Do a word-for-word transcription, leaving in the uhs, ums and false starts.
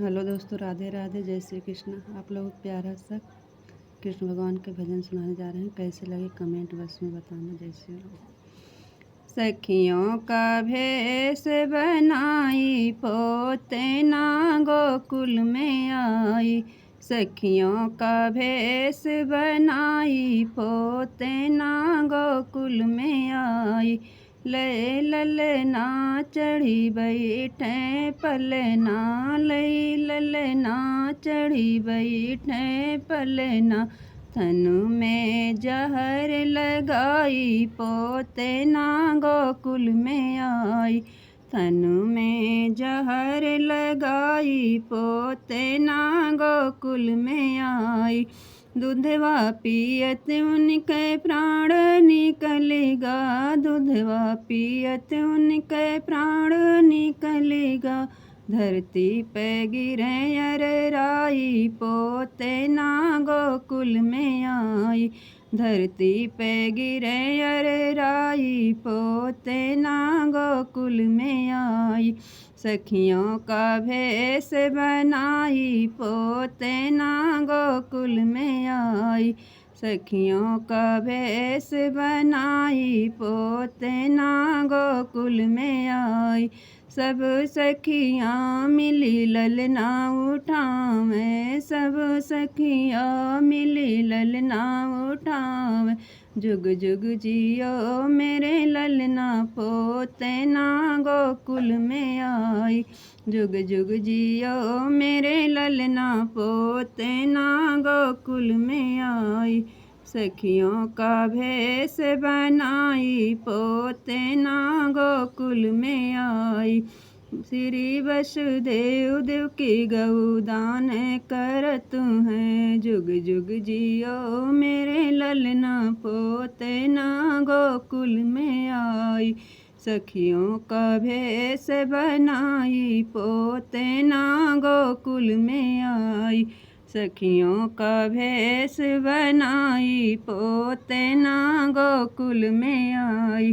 हेलो दोस्तों, राधे राधे, जय श्री कृष्ण। आप लोग प्यारा सा कृष्ण भगवान के भजन सुनाने जा रहे हैं। कैसे लगे comment box में बताना। जय श्री राम। सखियों का भेष बनाई, पोते ना गोकुल में आई। सखियों का भेष बनाई, पोते ना गोकुल में आई। लय ललना चढ़ी बैठे पलना, लय ललना चढ़ी बैठे पलना। तनु में जहर लगाई, पोते ना गोकुल में आई। तनु में जहर लगाई, पोते ना गोकुल में आई। दूधवा पियत उनके प्राण निकलेगा, दूधवा पियत उनके प्राण निकलेगा। धरती पे गिरे अरराई, पोते ना गोकुल में आई। धरती पे गिरे अरराई, पोते ना गोकुल में आई। सखियों का भेष बनाई, पोते ना गोकुल में आई। सखियों का भेष बनाई, पोते ना गोकुल में आई। सब सखियाँ मिली ललना उठावे, सब सखियाँ मिली ललना उठावे। जुग जुग जियो मेरे ललना, पोते ना गोकुल में आई। जुग जुग जियो मेरे ललना, पोते ना गोकुल में आई। सखियों का भेष बनाई, पोते ना गोकुल में आई। श्री वसुदेव देवकी गौ दान करत हैं। जुग जुग जियो मेरे ललना, पोते ना गोकुल में आई। सखियों का भेष बनाई, पोते ना गोकुल में आई। सखियों का भेष बनाई, पोते ना गोकुल में आई।